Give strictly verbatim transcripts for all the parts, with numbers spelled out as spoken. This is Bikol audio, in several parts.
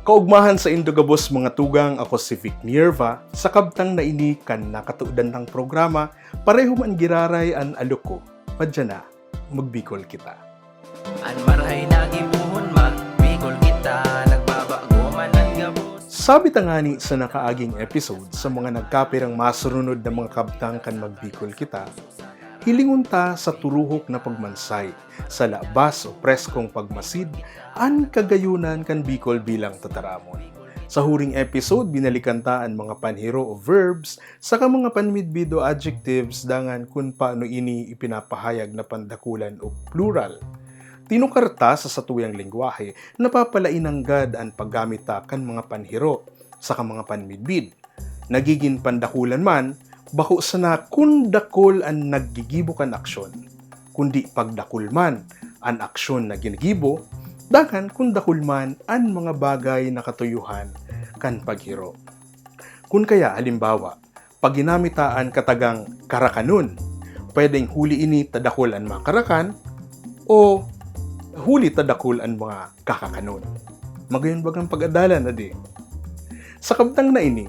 Kaugmahan saindo gabos, mga tugang, ako si Vic Nierva. Sa kabtang na ini kan nakatodan tang programa, Pareho Man Giraray an Alok Ko. Madya na, magbikol kita. An marahay na gibohon, magbikol kita, nagbabago man an gabos. Sabi tangani sa nakaaging episode, sa mga nagkapirang masurunod na mga kabtang kan magbikol kita, hilingon ta sa turuhok na pagmansay, sa labas o preskong pagmasid, an kagayonan kan Bicol bilang tataramon. Sa huring episode, binalikan ta an mga panhiro o verbs, saka mga panmidbid o adjectives, dangan kun paano ini ipinapahayag na pandakulan o plural. Tinukar ta sa satuyang lengwahe, napapalain nanggad an paggamit ta kan mga panhiro, saka mga panmidbid. Nagigin pandakulan man, bako sana kun dakul an naggigibo kan aksyon, kundi pagdakul man an aksyon na ginigibo, dangan kun dakul man an mga bagay na katuyohan kan paghiro. Kun kaya, halimbawa, pag ginamit ta an katagang karakanon, pwedeng huli ini ta dakul an mga karakan o huli ta dakul an mga kakakanon. Magayon bagang pag-adalan, adi. Sa kabtang na ini,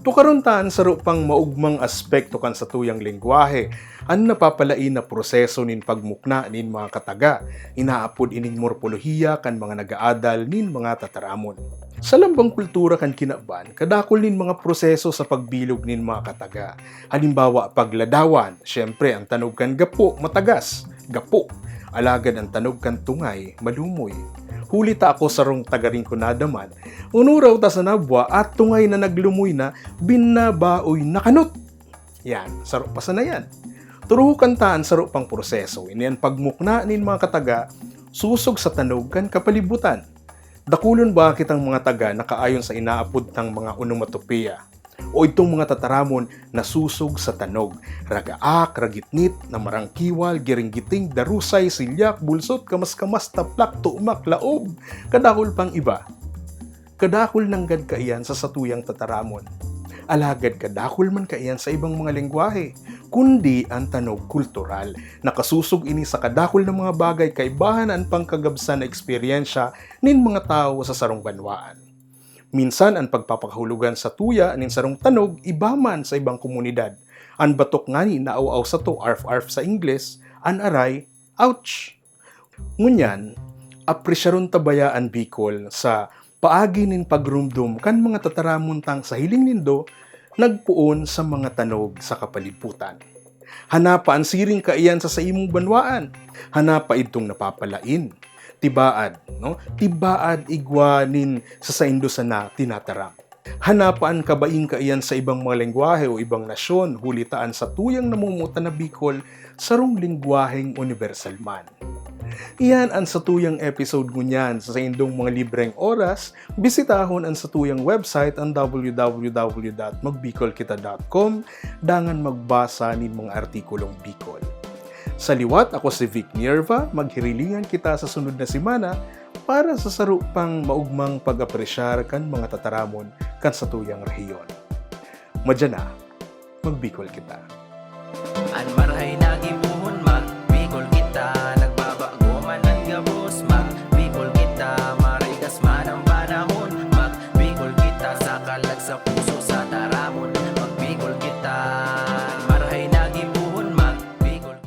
tukaron ta an saro pang maugmang aspekto kan satuyang lengwahe, an napapalain na proseso nin pagmukna nin mga kataga. Inaapod ining morpolohiya kan mga nag-aadal nin mga tataramon. Sa lambang kultura kan kinaban, kadakul nin mga proseso sa pagbilog nin mga kataga. Halimbawa, pagladawan, siyempre, an tanog kan gapo, matagas, gapo. Alagad an tanog kan tungay, malumoy. Huli ta ako sarong taga Rinconada man, unuraw ta sa nabwa at tungay na naglumoy na, binabaoy na kanot. Yan, saro pa sana yan. Turuhokan ta an saro pang proseso, ini an pagmukna nin mga kataga, sosog sa tanog kan kapalibutan. Dakulon ba kitang mga taga na kaayon sa inaapod tang mga onomatopeya, o idtong mga tataramon na sosog sa tanog, ragaak, ragitnit, namarangkiwal, giringgiting, darusay, silyak, bulsot, kamaskamas, taplak, tumak, laog, kadakul pang iba. Kadakul nanggad kaiyan sa satuyang tataramon. Alagad kadakul man kaiyan sa ibang mga lengwahe, kundi an tanog kultural. Nakasosog ini sa kadakul na mga bagay kaibahan an pangkagabsan na eksperyensya nin mga tawo sa sarong banwaan. Minsan, an pagpapakahulogan sa tuya nin sarong tanog iba man sa ibang komunidad. An batok ngani na aw-aw sato, arf-arf sa Ingles, an aray, ouch! Ngunyan, apresyaron ta baya an Bicol sa paagi nin pagrumdom kan mga tataramon tang sa hiling nindo nagpoon sa mga tanog sa kapalibutan. Hanapa an siring kaiyan sa saimong banwaan. Hanapa idtong napapalain. Tibaad, no? Tibaad igwa nin sa saindo sana tinataram. Hanapa an kabaing kaiyan sa ibang mga lengwahe o ibang nasyon, huli ta an satuyang namumutan na Bicol, sarong lengwaheng unibersal man. Iyan an satuyang episode ngunyan. Sa saindong mga libreng oras, bisitahon an satuyang website, an w w w dot magbicolkita dot com, dangan magbasa nin mga artikulong Bicol. Sa liwat, ako si Vic Nierva. Maghirilingan kita sa sunod na semana para sa saro pang maugmang pag-apresyar kan mga tataramon kan satuyang rehiyon. Madya na, magbikol kita. An marahay na